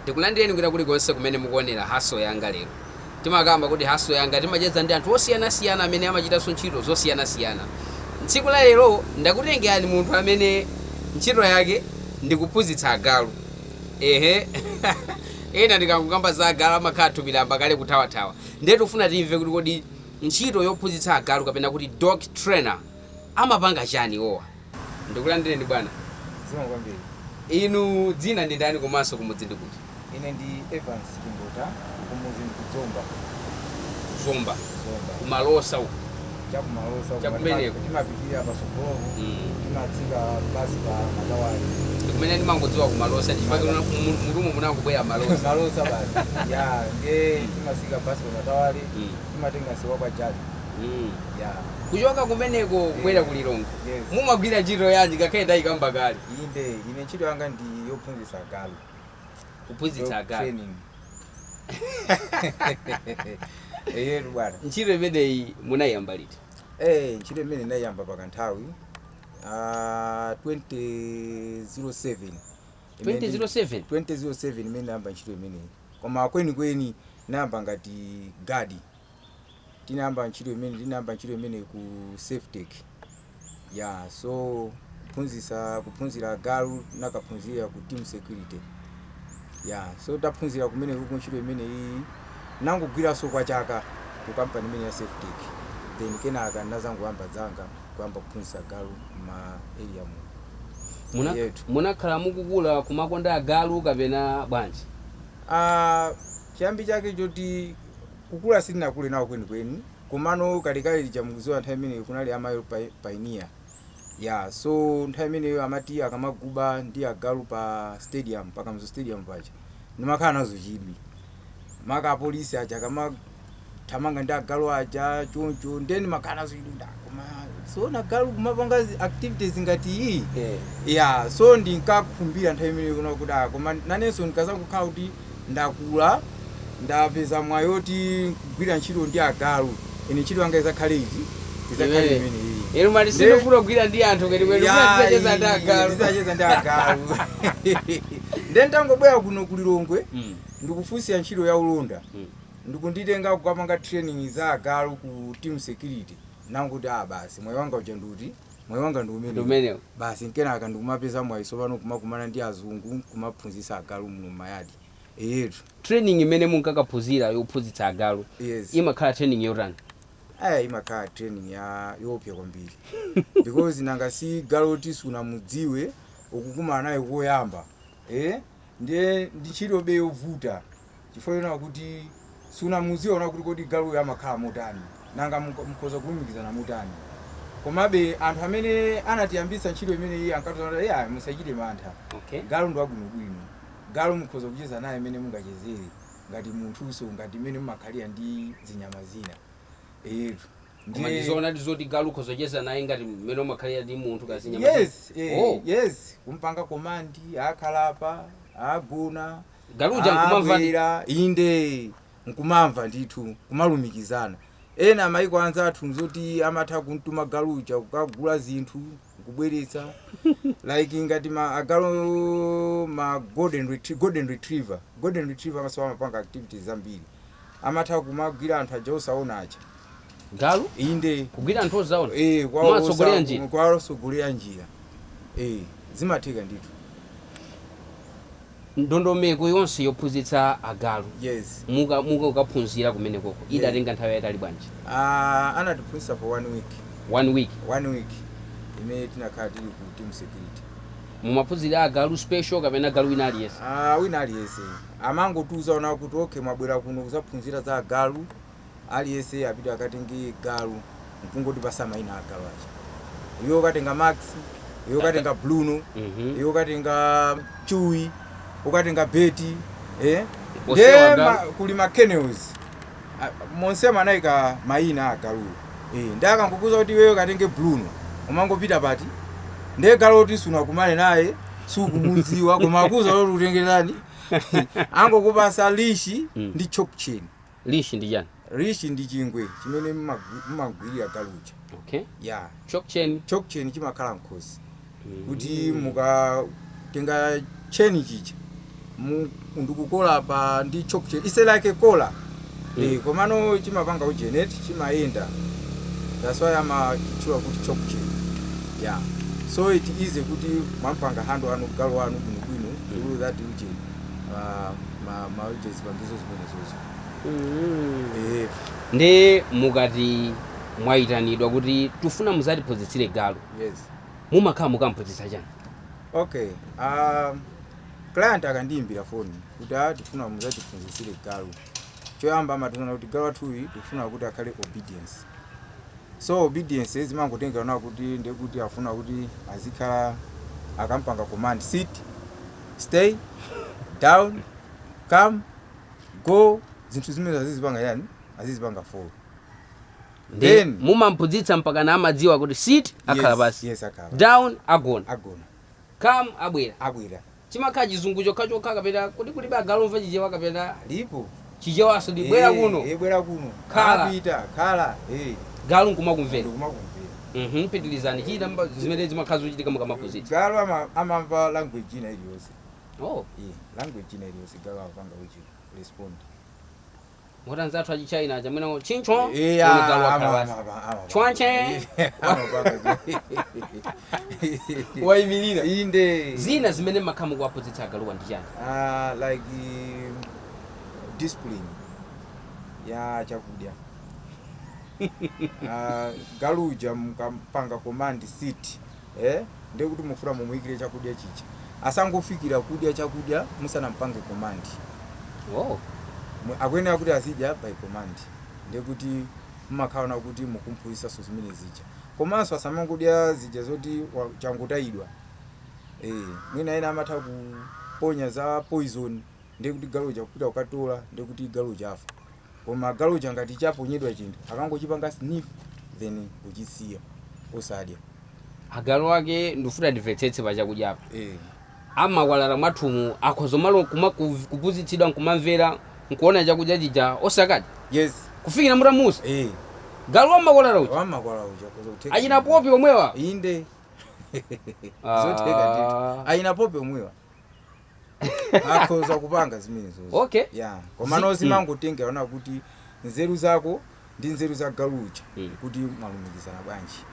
Ndikulandireni kwina kulikonse kumene mukuonera Hustle Yanga. Lero timakamba kuti Hustle Yanga timacheza ndi anthu osiyanasiyana amene amachitanso ntchito zosiyanasiyana. Tsiku la lero ndakutengerani munthu amene ntchito yake ndikuphunzitsa agalu. Ehe, ena ndikangokamba za agalu amakhala thupi layamba kale kuthawathawa. Ndiye tikufuna timve kuti kodi ntchito yophunzitsa agalu kapena kuti dog trainer amapanga chani iwowa. Ndikulandireni, bwana. Zikomo kwambiri. Inu dzina ndi ndani komanso kumudzi ndi kuti? Ine ndi Evans Chingota, kumudzi ndi kuZomba. Zomba? Zomba. Kumalosa uku? Chakumalosa. Chakumeneko. Timapitirira pasogoloko. Timatsika basi pa Matawali. Kumene ndimangodziwa kumalosa, chifukwa mutumo munangobwera malosa. Malosa basi, ya, ndiye timatsika basi pa Matawali. Timatenga msewu kwa Jali. Ya. Kuchoka kumeneko kubwera ku Lilongwe, Yes. mumagwira ntchito yanji, ngakhale ndayikamba kale? Inde, ine ntchito yanga ndi yophunzitsa agalu. Kuphunzitsa Dog agalu? training, eyetu bwana. Ntchito imeneyi munayiyamba liti? Ntchito imene inayamba pakanthawi, 2007. 2007? 2007 imene nayamba ntchito imeneyi, koma kwenikweni nayamba ngati guard. Tinayamba ntchito imeneyi ku Safetech, ya. So kuphunzitsa, kuphunzira agalu nakaphunzira ku Team Security, ya. So taphunzira kumene kuku ntchito imeneyi, nangogwiranso kwa chaka ku kampani imene ya Safetech, then kenaka ndinazangoyamba zanga, kuyamba kuphunzitsa agalu ma area mu. Yetu. Munakhala mukukula kumakonda agalu kapena bwanji? Ah, chiyambi chake choti kukula sindinakule nawo kwenikweni, komano kalekale lija, mukudziwa nthawi imeneyo kunali amayo Pioneer, ya. So nthawi imeneyo amati akamaguba ndi agalu pa stadium, pa Kamuzu Stadium paja, ndimakhala nazo chidwi, maka apolisi aja akamathamanga ndi agalu aja choncho. Ndiye ndimakhala nazo chidwi nda koma siona galu kumapanga activities ngati iyi. Ya, so ndinkakhumbira nthawi imeneyo kuna kuti ah, koma nanenso ndikazangokhala kuti ndakula, ndapeza mwayi oti kugwira ntchito ndi agalu, ine ntchito yanga izakhale iti, izakhale imene iyi. Inu mati sindifuna kugwira ndi anthu kwenikweni, ndizacheza ndi agalu. Ndizacheza ndi agalu. Ndiye ndangobwera kuno ku Lilongwe, ndikufunsira ntchito ya ulonda, ndikunditenga kukapanga training za agalu ku Team Security. Nanguti ah, basi, mwayi wanga uja nduti, mwayi wanga ndi umene. Ndi umenewo. Basi, nkenaka ndikumapeza mwayi sopano kumakumana ndi azungu, kumaphunzitsa agalu muno mayadi, eyetu. Training imene munkakaphunzira yophunzitsa agalu, Yes. imakhala training yotani? Aya, imakhala training ya yoopsa kwambiri, because nanga si galu oti sunamudziwe, ukukumana naye koyamba, eh? Ndiye ndi ntchitobe yovuta, chifukwa chonena kuti sunamudziwe ona kuti kodi galuyo amakhala motani, nanga mukhoza kulumikizana motani. Komabe anthu amene anatiyambitsa ntchito imeneyi ankatiuza kuti yeah, musachite mantha. Galu ndi wabwinobwino, galu mukhoza kucheza naye imene mungachezere ngati munthunso, ngati imene mumakhalira ndi zinyama zina, eyetu. Koma ndizoona ndizoti galu ukhoza kucheza naye ngati mmene umakhalira ndi munthu kazinyama? Yes. Oh. Yes, kumpanga command, akhala apa, agona. Galu uja nkumamva? Abwera, inde, nkumamva ndithu, kumalumikizana. Ena maiko anzathu nzoti amatha kumtuma galuja kukagula zinthu, nkubweretsa, like ngati ma agalu ma golden retriever. Golden retriever amaso amapanga activities zambiri, amatha kumagwira anthu aja osaona aja. Galu? Inde. Kugwira anthu osaona? Eh. Kumatsogolera njira? Kwatsogolera njira, eh, zimatheka ndithu. Ndondomeko yonse yophunzitsa agalu, muka ukaphunzira kumene koko, idatenga nthawi yayitali bwanji? Ah, anatiphunzitsa for one week. One week? One week imene tinakhala tili ku Team Security. Mumaphunzira agalu special kapena galu wina aliyense? Ah, wina aliyense. Amangotiuza ona kuti okay, mwabwera kuno kuzaphunzira za agalu, aliyense apite akatenge galu, nkungotipasa mayina a agalu aja. Iwe ukatenga Max, iwe ukatenga Bruno, iwe ukatenga Chui, ukatenga Beti, eh? Onsewa Ndiye agalu? Kuli ma kennels. Ah, monsemo anayika mayina a agaluwo, eh, ndi akangokuza kuti iweyo katenge Bruno, umangopita pati Ndiye galu oti sunakumane naye, sukumudziwa, koma akuza loti utengerani, angokupasa leash ndi choke chain. Leash ndi chani? Leash ndi chingwe chimene mmagwirira galuja. Ya. Choke chain? Choke chain chimakhala mkhosi, kuti mukatenga chain chija ndikukola pa ndi choke chain, ise like a collar. Komano chimapanga ujenet, chimayenda, that's why amachitchula kuti choke chain. Yeah, so it easy kuti mwampanga handle anu galu wanu bwinobwino through that uje ma uje zipangizo zimenezozo. Ndi mukati mwayitanidwa kuti tifuna muzatiphunzitsire galu, Yes. mumakhala mukamphunzitsa chani? Okay, client akandiyimbira foni kuti a tifuna muzatiphunzitsire galu, choyamba amationa kuti galu athuyi tifuna kuti akhale obedience. So obedience zimangotengera na kuti ndekuti afuna kuti azikhala akampanga command, sit, stay down, come, go, zinthu zimene azizipanga yani, azizipanga follow. Ndi mumamphunzitsa mpaka na amadziwa kuti sit, akhala Yes, pasi? Yes, akhala. Down, agona? Agona. Come, abwera? Abwera. Chimakhala chizungu chokhachokha kapena kuti kulibe agalu omva Chichewa kapena? Alipo. Chichewaso ndi bwera kuno? Bwera kuno. Khala. Apita, khala. Galu nkumakumvera? Ndikumakumvera. Pitilizani chita zimene zimakhala zochitika mukamaphunzitsa. Galu amamva language ina iliyonse. Oh. Language ina iliyonse galu amapanga uchi respond. Moti anzathu achichina chamwena chincho Ah, galu akhala pasi? Chwanche. Amapanga. Wayimirira. Inde. Zina zimene makhala mukuwaphunzitsa agaluwa ndi chani? Like discipline ya chakudya. Galuja mukampanga command sit, ndekuti mufuna mumuyikire chakudya chicha, asangofikira kudya chakudya musanampange command. Oh. Akuyenera kuti azidya by command, ndekuti mmakhala kuti mukumphunzitsanso zimene zija. Komanso asamangudya zija zoti changotayidwa. Mwina ena amatha kuponya za poison, ndekuti galuja kupita kukatola, ndekuti galuja afa. Koma galuja ngati chaponyedwa chinthu, akangochipanga sniff then kuchisiya, osadya. Agalu ake, ndifuna ndimvetsetse pa chakudyapo, amakwalala mwathumu akhoza malo kuphunzitsidwa nkumamvera, nkuona chakudya chija osakadya? Yes. Kufikira mutamusa? Galu wamakwalala uja? Wamakwalala uja akhoza kutheka. Achina Popi omwewa? Inde. Ah. Zotheka ndithu, ayina Popi omwewa akhoza kupanga zimenezo. Ya, komano zimangotengera ona kuti nzeru zako ndi nzeru za galuja kuti mwalumikizana bwanji.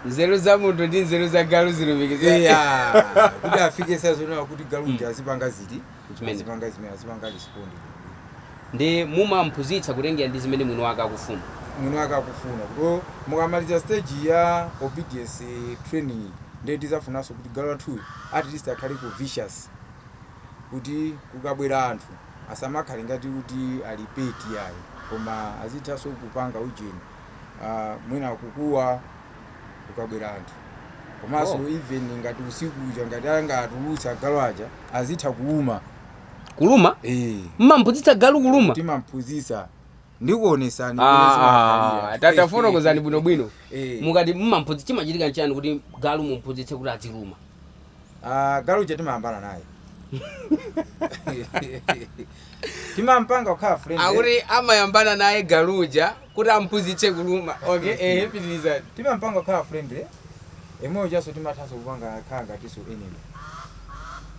Nzeru za munthu ndi nzeru za galu zilumikizana. Yeah, kuti afike sazonera kuti galuja azipanga ziti? Zimene. Azipanga zimene, azipanga respond. Ndi mumamphunzitsa kutengera ndi zimene mwini wake akufuna? Mwini wake akufuna. Kuti mukamaliza stage ya obedience training, ndiye tizafunanso kuti galu athuyu at least akhale ku vicious, kuti kukabwera anthu asamakhale ngati kuti ali pet yayi, koma azithanso kupanga ujeni, mwina kukuwa kukabwera anthu. Komanso even ngati usiku uja, ngati anga atulutsa agalu aja, azitha kuluma. Kuluma? Eh. Mmamphunzitsa galu kuluma? Timamphunzitsa, ndikuonesani. Ah, tatafotokozani bwinobwino. Eh. Mukati mmamphunzitsa, chimachitika nchani kuti galu mumphunzitse kuti aziluma? Ah, galu uja timayambana naye, timampanga kukhala friend. Akuti amayambana naye galuja kuti amphunzitse kuluma. Okay, pitilizani. Timampanga kukhala friend, imweyo chaso timathanso kupanga khala ngatinso enemy,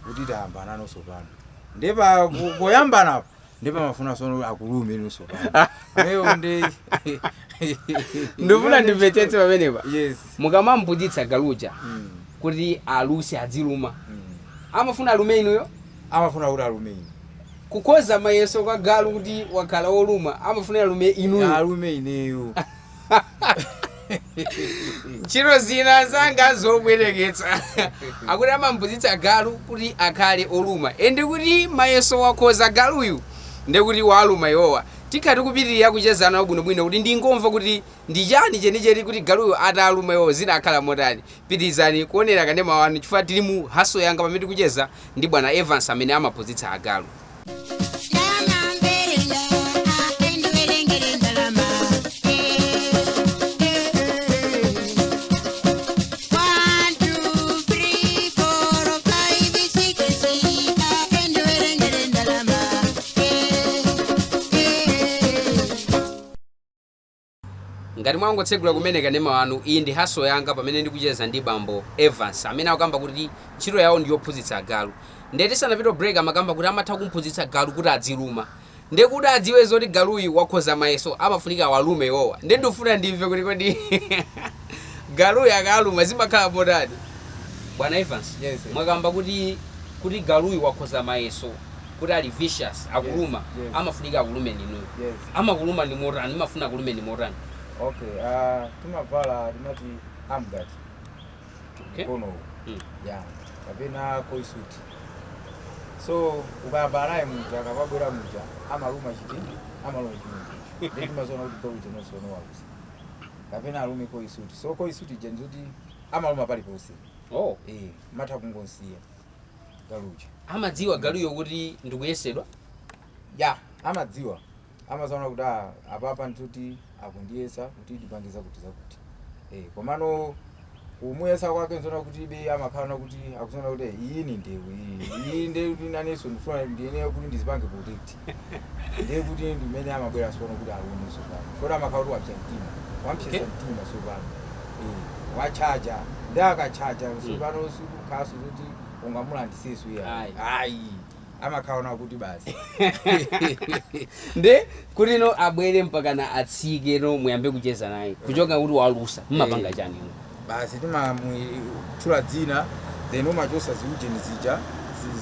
kuti tayambana nonso pano. Ndipa poyambanapo ndipa mafuna sono akulume nonso pano ameyo ndi Ndifuna ndimvetsetse pamenepa. Yes. Mukamamphunzitsa galuja kuti aluse, aziluma, amafuna alume inuyo? Amafuna kuti alume ine. Kukhoza mayeso kwa galu kuti wakhala woluma, amafuna alume inuyo? Alume ineyo. Ntchito zina zanga zobwereketsa. Akuti amamphunzitsa galu kuti akhale oluma, ende kuti mayeso wakhoza galuyu, ndekuti waluma iwowa. Tikhala tikupitirira kuchezana bwinobwino kuti ndingomva kuti ndi chani chenicheni kuti galuyu ataluma iwowa zinakhala motani. Pitirizani kuonera kanema wanu chifukwa tili mu Hustle Yanga, pamene tikucheza ndi bwana Evans amene amaphunzitsa agalu. Ndalama mberenda, endiwerengere ndalama. mwangotsegula kumene kanema wanu, iyi ndi Hustle Yanga, pamene ndikucheza ndi bambo Evans amene akukamba kuti ntchito yawo ndi yophunzitsa agalu. Ndiye tisanapite break amakamba kuti amatha kumphunzitsa galu kuti adziluma, ndiye kuti adziwe zoti galuyi wakhoza mayeso amafunika awalume iwowa. Ndiye ndikufuna ndimve kuti kodi galuyi akaluma zimakhala motani? Bwana Evans, Yes, sir. mwakamba kuti galuyi wakhoza mayeso, kuti ali vicious, akuluma, Yes. amafunika akulume ninuyo. Yes. Amakuluma ndi motani? Imafuna akulume ndi motani? Okay, timavala timati armguard. Mkono. Ya, kapena coil suit. So ukayamba naye muja, akapabwera muja amaluma chiti, amaluma chimwe, ndi timaziona kuti galu chenonso walusa, kapena alume coil suit. So coil suit ija ndizoti amaluma paliponse. Eh, matha kungonsiya galuja. Amadziwa galuyo kuti ndikuyesedwa? Ya, amadziwa, amazaona kuti ah, apapa ndikuti akundiyesa kuti ndipangiza kuti zakuti. Eh, komano kumuyesa kwake nzona kuti be amakhala kuti akuziona kuti iyi ni ndewu, iyi iyi ndewu, kuti nanenso ndifuna ndiyenera kuti ndizipange protect. Ndiye kuti ndimene amabwera sono kuti alume sopano, kodi amakhala kuti wapsa mtima, wampsesa mtima sopano. Eh, wachaja, ndi akachaja sopano sikukhaso kuti ungamulandiseso iya. Ayi. Ayi, amakhala kuti basi. Nde kuti no abwere mpakana atsike, no muyambe kucheza naye, kuchoka kuti walusa, mmapanga chani ino? Basi, timamutchula dzina, then umachosa ziujeni zija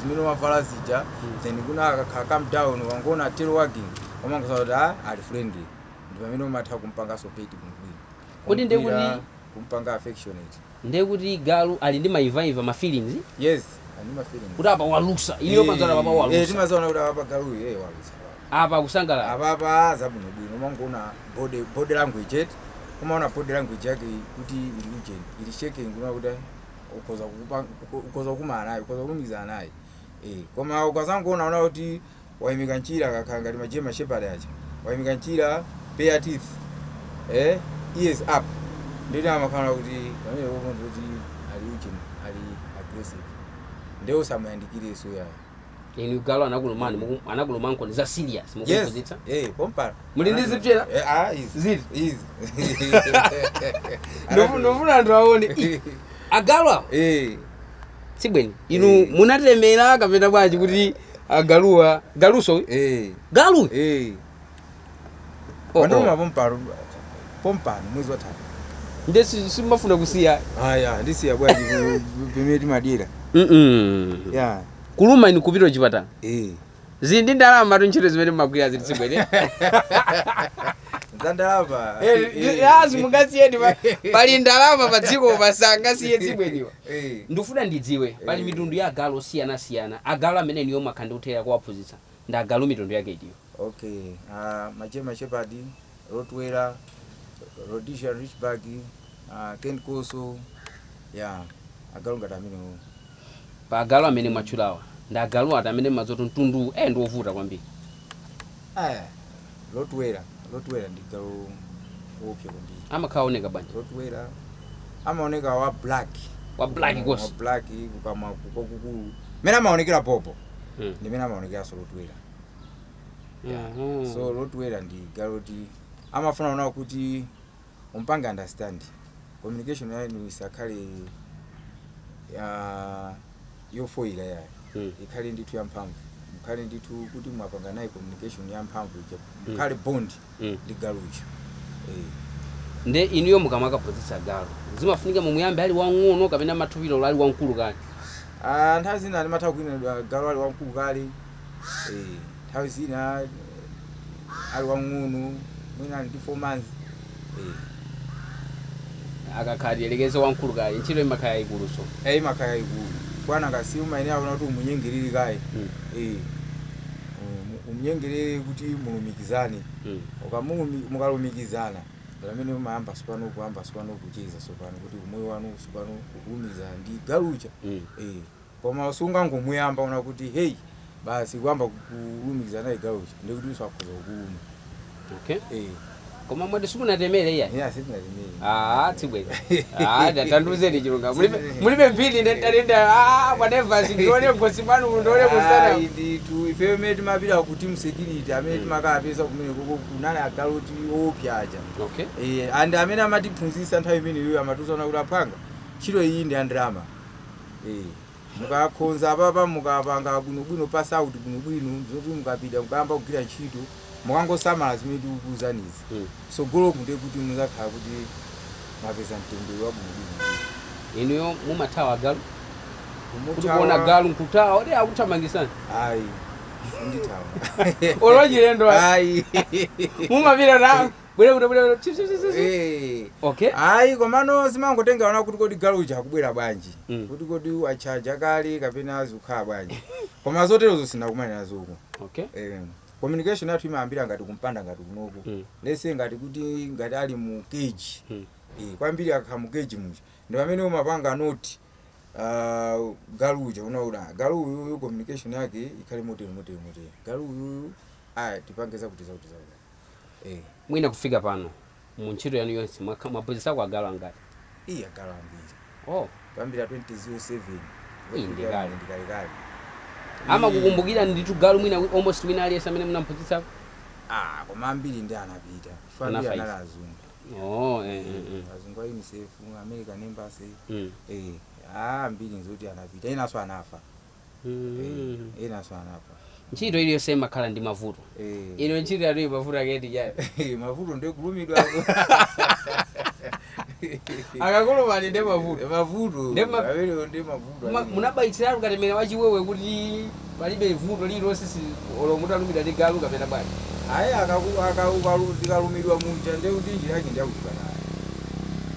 zimene umavala zija, then kuna akakhala calm down, wangoona tail wagging, umangosa kuti ah, ali friendly, ndi pamene umatha kumpangaso pet bwinobwino. Kodi ndiye Kumgwira, kumpanga affectionate. Ndiye kuti galu ali ndi maivaiva, ma feelings? Yes, ali ma feelings. Kuti apa walusa, iniyo manzana apa walusa. Timazaona kuti apa galuyu walusa. Apa akusangalala. Apapa zabwinobwino, umangoona body language eti, umaona body language yake kuti ili ujeni, ili shaking, kuna kuti ukhoza kukumana naye, ukhoza kulumikizana naye. Eh, koma ukazangoona ona kuti wayimika mchira, akakhala ngati ma German Shepherd aja, wayimika mchira, bare teeth, ears up, nditi amakhala kuti pamene popo kuti ali ujeni, ali aggressive, ndiye usamuyandikireso yayo. Inu galu anakulumani, anakulumanko ndi za serious? Yes. Mukumphunzitsa? Eh, pompano. Muli ndi zipchera? Eh, ah, izi. Ziti? Izi. Ndofuna anthu aone. Ih, agalu awo. Eh. Tsibweni, inu munatemera kapena bwanji kuti agaluwa galuso? Eh. Galu? Eh. Oh, oh. Pandoma pompano. Pompano mwezi watatu. Nde simafuna kusiya? Aya, ndisiya bwanji pimene timadira. Ya. Kuluma inu kupita kuchipatala? Eh. Zili ndi ndalama tu ntchito zimene mumagwira zili, tsibweni. Zandalama. Simungasiyeni, pali ndalama pa dziko pasangasiye tsibweniwa. Eh. Ndikufuna ndidziwe, pali mitundu ya agalu osiyanasiyana. Agalu amene niyo makha ndikuthera kuwaphunzitsa ndi agalu mitundu yake itiyo? Okay. Ma German Shepherd, Rottweiler, Rhodesian Ridgeback, Cane Corso. Ya, agalu ngati amenewo. Pa agalu amene mwatchulawa, ndi agalu ati amene mazoti mtundu ndi wovuta kwambiri? Aya, Rottweiler, Rottweiler ndi galu wopsa kwambiri. Amakhala oneka bwanji? Rottweiler amaoneka wa black. Wa black Wa kosi? black, kukamwa kwakukulu. Mene amaonekera popo ndimene amaonekeranso Rottweiler. So Rottweiler ndi galu kuti amafuna kuona kuti umpange understand, communication yanu isakhale ya yofoyira yayo, ikhale ndithu yamphamvu, mukhale ndithu kuti mwapanga naye communication yamphamvu ija, mukhale bond ndi galuja, eh. Nde inuyo mukamakaphunzitsa galu zimafunika mumuyambe ali wang'ono kapena mathupiro ali wamkulu kale? Ah, nthawi zina ndimatha kuina galu ali wamkulu kale, nthawi zina ali wang'ono, mwina ali ndi 4 months, eh. Akakhala tiyelekeze wamkulu kale, ntchito imakhala yayikuluso. Eh, imakhala yayikulu kwana ngasi umayenera kuona kuti umunyengerere kaye. Eh, umunyengerere kuti mulumikizane. Mukalumikizana pamene umayamba sopano kuyamba sopano kucheza sopano kuti umoyo wanu sopano ukulumikizana ndi galucha. Eh, koma sungangomuyamba una kuti hey, basi, kuyamba kulumikizana naye galucha, ndikuti usakhoza kukuluma. Okay. Eh. Koma mwati simunatemere iya? Yeah, sitinatemere. Ah, tsibwera. Ah, ndatanduzeni chilunga. Mulibe mphini ndatenda, ah, whatever, sindione mgosi mwanu, ndione musana. Ayi, ndithu ife amene timapita ku team security amene timakapeza kumene koko kunali agaloti owopsa aja. Okay. Eh, and amene amatiphunzitsa nthawi imeneyo amatiuzana kuti aphanga ntchito iyi ndi andrama. Eh, mukakhonza apapa mukapanga bwinobwino pass out bwinobwino zoti mukapita mukayamba kugwira ntchito mukangosamala zimene tikukuuzanizi sogolo kunde kuti muzakhala kuti mwapeza mtendere wa bwinobwino. Inuyo mumathawa galu? Kuti kuona galu nkuthawa odi akuthamangisani? Ayi, sindithawa. Olwachilendo? Ayi. Mumapita ta bwere kuti bwere chi chi chi chi. Eh. Okay. Ayi, komano zimangotenga ona kuti kodi galu uja akubwera bwanji, kuti kodi wachaja kale kapena zikukhala bwanji, koma zoterozo sinakumane nazoko. Okay. Eh, communication yathu imayambira ngati kumpanda ngati kunoko, lese ngati kuti ngati ali mu cage. Eh, kwambiri akakhala mu cage muja ndi pamene umapanga noti galu uja unaona galu uyuyu communication yake ikhale motere motere motere, galu uyuyu aya tipange zakuti zakuti zakuti, eh. Mwina kufika pano mu ntchito yanu yonse mwaphunzitsako agalu angati? Iya, galu ambiri. Oh. Kuyambira 2007. Iyi ndi kale. Ndikalekale. Amakukumbukira ndithu galu mwina almost wina aliyense amene munamphunzitsako? Ah, koma ambiri ndi anapita chifukwa ambiri Anafa. anali azungu. Oh, eh, eh, eh. Azungu a UNICEF, American Embassy. Eh, ah, ambiri nzoti anapita, enanso anafa. Eh, enanso anafa. Ntchito iliyonse imakhala ndi mavuto. Eh. Ino ntchito yanu mavuto aketi chayo? Mavuto ndi kulumidwa. Akakulumani ndi mavuto? Mavuto. Amene ndi mavuto amene. Munabayitsiratu katemera wachiwewe kuti palibe vuto lililonse olo mutalumidwa ndi galu kapena bwanji? Ayi, tikalumidwa muja ndi kuti njira yake ndiyakuchipatala,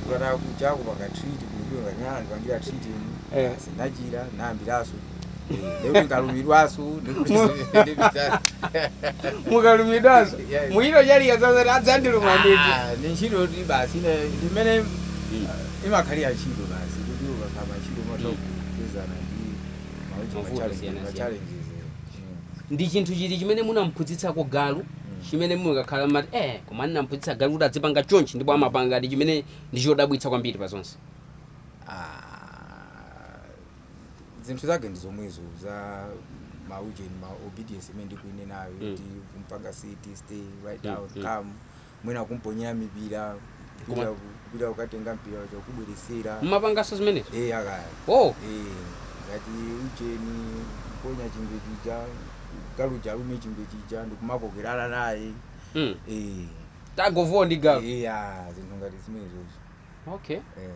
kupatala kuja kupanga treat kulumidwa ngati nana ndipangira treat. Basi ndachira nayambiraso ndikuti nkalumidwaso ndikuti ndipita. Mukalumidwaso? Yes. Mwino chalika zazati adzandiluma ndithu. Ah, ni ntchito kuti basi ndimene imakhalira ntchito basi kuti ukakhala ntchito umatha kupezana ndi mavuto ma osiyanasiyana. challenges. Ndi chinthu chiti chimene munamphunzitsako galu chimene mukakhala mati, eh, koma ndinamphunzitsa galu kuti adzipanga chonchi ndipo amapanga, ndi chimene ndi chodabwitsa kwambiri pa zonse? Ah, zinthu zake ndi zomwezo za maujeni, ma obedience imene ndikuinenayo, kuti kumpanga sit, stay, right, down, come, mwina kumponyera mipira, kupita kukatenga mpira wacho kubweresera. Mmapanganso zimenezo? Eh, akaya. Oh. Eh, ngati ujeni kuponya chingwe chija, galuja alume chingwe chija ndikumakokerana naye. Eh. Tagovowa ndi galu? Iya, zinthu ngati zimenezozo. Okay. Eh.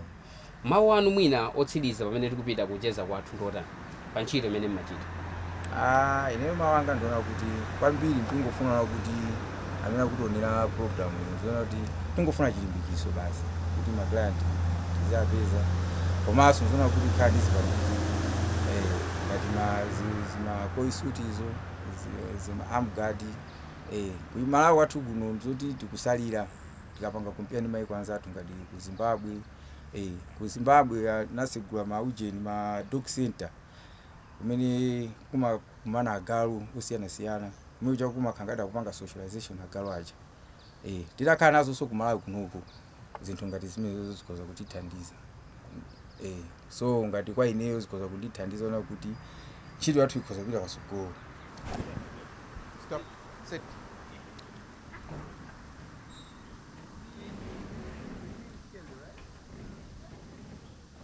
Mawu anu mwina otsiriza pamene tikupita kucheza kwathu ndotani pa ntchito imene mmachita? Ah, ineyo mawu anga ndiona kuti kwambiri tingofuna kuti amene akutionera program iyi, ndiona kuti tingofuna chilimbikiso basi kuti ma client tizapeza, komanso ndiona kuti khala ndi zipangizo, eh, ngati ma zima coisuit izo, zima arm guard. Eh, kuimalawi kwathu kuno ndizoti tikusalira tikapanga compare ndi maiko anzathu ngati ku Zimbabwe. Eh, ku Zimbabwe anasegula ma ujeni ma dog center kumene kumakumana agalu osiyanasiyana, kumene kuja kumakhala ngati akupanga socialization agalu aja. Eh, titakhala nazonso kumalawi kunoku zinthu ngati zimenezo zikhoza kutithandiza. Eh, so ngati kwa ineyo zikhoza kundithandiza ona kuti ntchito yathu ikhoza kupita pasogolo. Stop. Sit.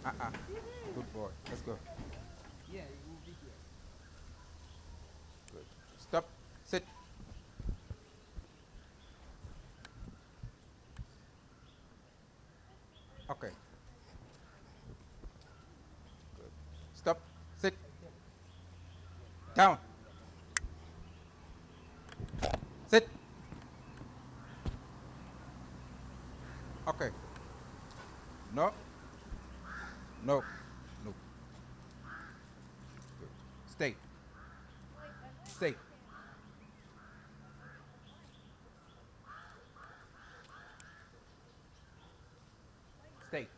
Uh-uh. Good boy. Let's go. Good. Stop. Sit. Okay. Good. Stop. Sit. Down. Sit. Okay. No. No. No. Good. Stay. Stay. Stay.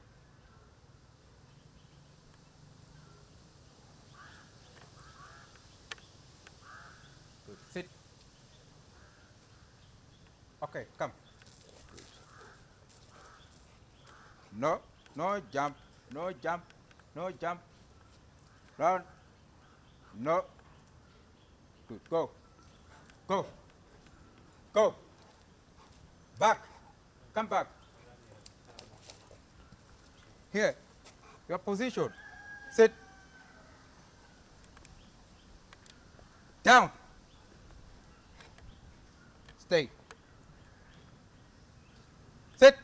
Good. Sit. Okay, come. No, no jump, no jump, no jump. Round. No. Good. Go. Go. Go. Back. Come back. Here. Your position. Sit. Down. Stay. Sit.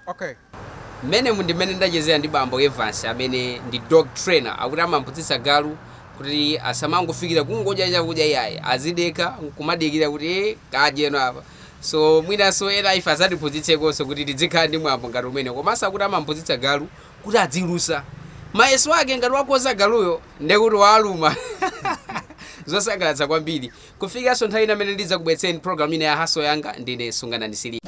Okay. Mmene ndimene ndachezera ndi bambo Evans amene ndi dog trainer, akuti amamphunzitsa galu kuti asamangofikira kungodya chakudya iyayi, azidekha nkumadikira kuti kadyeno apa. So mwinanso ena ife azatiphunzitsekonso kuti tizikhala ndi mwambo ngati umene. Komanso akuti amamphunzitsa galu kuti adzilusa mayeso ake, ngati wakoza galuyo ndekuti waluma. Zosangalatsa kwambiri. Kufikanso nthawi ina amene ndidzakubweretseni program ina ya Hustle Yanga, ndine Sunganani Sili.